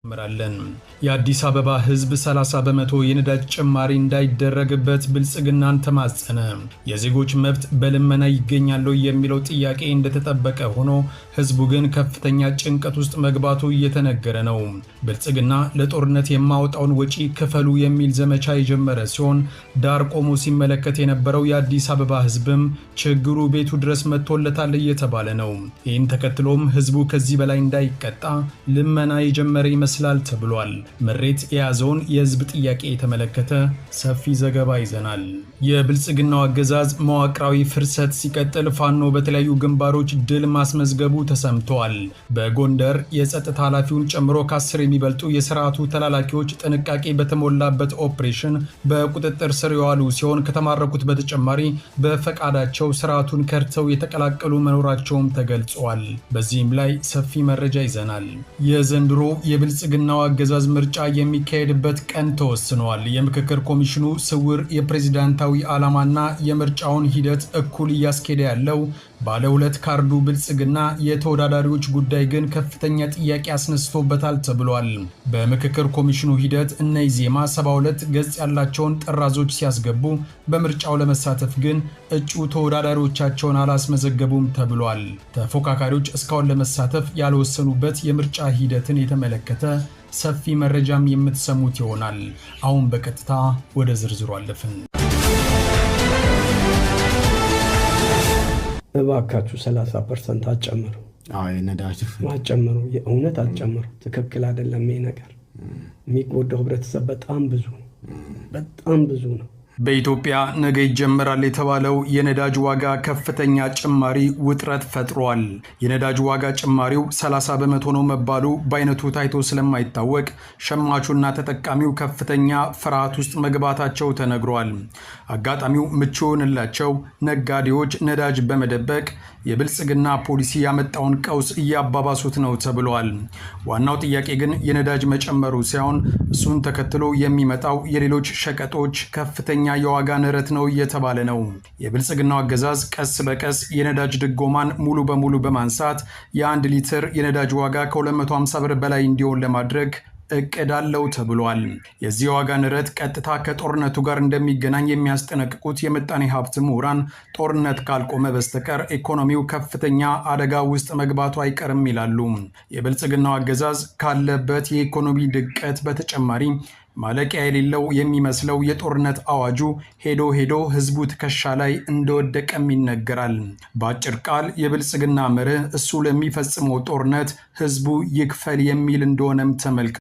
እንጀምራለን። የአዲስ አበባ ሕዝብ 30% የነዳጅ ጭማሪ እንዳይደረግበት ብልጽግናን ተማጸነ። የዜጎች መብት በልመና ይገኛል የሚለው ጥያቄ እንደተጠበቀ ሆኖ ሕዝቡ ግን ከፍተኛ ጭንቀት ውስጥ መግባቱ እየተነገረ ነው። ብልጽግና ለጦርነት የማወጣውን ወጪ ክፈሉ የሚል ዘመቻ የጀመረ ሲሆን፣ ዳር ቆሞ ሲመለከት የነበረው የአዲስ አበባ ሕዝብም ችግሩ ቤቱ ድረስ መጥቶለታል እየተባለ ነው። ይህን ተከትሎም ሕዝቡ ከዚህ በላይ እንዳይቀጣ ልመና የጀመረ ይመስላል ተብሏል። ምሬት የያዘውን የህዝብ ጥያቄ የተመለከተ ሰፊ ዘገባ ይዘናል። የብልጽግናው አገዛዝ መዋቅራዊ ፍርሰት ሲቀጥል ፋኖ በተለያዩ ግንባሮች ድል ማስመዝገቡ ተሰምተዋል። በጎንደር የጸጥታ ኃላፊውን ጨምሮ ከ10 የሚበልጡ የስርዓቱ ተላላኪዎች ጥንቃቄ በተሞላበት ኦፕሬሽን በቁጥጥር ስር የዋሉ ሲሆን፣ ከተማረኩት በተጨማሪ በፈቃዳቸው ስርዓቱን ከድተው የተቀላቀሉ መኖራቸውም ተገልጿል። በዚህም ላይ ሰፊ መረጃ ይዘናል። የዘንድሮ የብልጽግናው አገዛዝ ምርጫ የሚካሄድበት ቀን ተወስኗል። የምክክር ኮሚሽኑ ስውር የፕሬዝዳንታዊ ዓላማና የምርጫውን ሂደት እኩል እያስኬደ ያለው ባለ ሁለት ካርዱ ብልጽግና የተወዳዳሪዎች ጉዳይ ግን ከፍተኛ ጥያቄ አስነስቶበታል ተብሏል። በምክክር ኮሚሽኑ ሂደት እነ ኢዜማ 72 ገጽ ያላቸውን ጥራዞች ሲያስገቡ፣ በምርጫው ለመሳተፍ ግን እጩ ተወዳዳሪዎቻቸውን አላስመዘገቡም ተብሏል። ተፎካካሪዎች እስካሁን ለመሳተፍ ያልወሰኑበት የምርጫ ሂደትን የተመለከተ ሰፊ መረጃም የምትሰሙት ይሆናል። አሁን በቀጥታ ወደ ዝርዝሩ አለፍን። እባካችሁ 30% አትጨምሩ። ነዳጅ። አትጨምሩ፣ የእውነት አትጨምሩ። ትክክል አይደለም ይሄ ነገር። የሚጎዳው ህብረተሰብ በጣም ብዙ ነው፣ በጣም ብዙ ነው። በኢትዮጵያ ነገ ይጀመራል የተባለው የነዳጅ ዋጋ ከፍተኛ ጭማሪ ውጥረት ፈጥሯል። የነዳጅ ዋጋ ጭማሪው 30% ነው መባሉ በአይነቱ ታይቶ ስለማይታወቅ ሸማቹና ተጠቃሚው ከፍተኛ ፍርሃት ውስጥ መግባታቸው ተነግሯል። አጋጣሚው ምቹ የሆነላቸው ነጋዴዎች ነዳጅ በመደበቅ የብልጽግና ፖሊሲ ያመጣውን ቀውስ እያባባሱት ነው ተብሏል። ዋናው ጥያቄ ግን የነዳጅ መጨመሩ ሳይሆን እሱን ተከትሎ የሚመጣው የሌሎች ሸቀጦች ከፍተኛ የዋጋ ንረት ነው እየተባለ ነው። የብልጽግናው አገዛዝ ቀስ በቀስ የነዳጅ ድጎማን ሙሉ በሙሉ በማንሳት የ1 ሊትር የነዳጅ ዋጋ ከ250 ብር በላይ እንዲሆን ለማድረግ እቅድ አለው ተብሏል። የዚህ የዋጋ ንረት ቀጥታ ከጦርነቱ ጋር እንደሚገናኝ የሚያስጠነቅቁት የምጣኔ ሀብት ምሁራን ጦርነት ካልቆመ በስተቀር ኢኮኖሚው ከፍተኛ አደጋ ውስጥ መግባቱ አይቀርም ይላሉ። የብልጽግናው አገዛዝ ካለበት የኢኮኖሚ ድቀት በተጨማሪ ማለቂያ የሌለው የሚመስለው የጦርነት አዋጁ ሄዶ ሄዶ ህዝቡ ትከሻ ላይ እንደወደቀም ይነገራል። በአጭር ቃል የብልጽግና መርህ እሱ ለሚፈጽመው ጦርነት ህዝቡ ይክፈል የሚል እንደሆነም ተመልክቷል።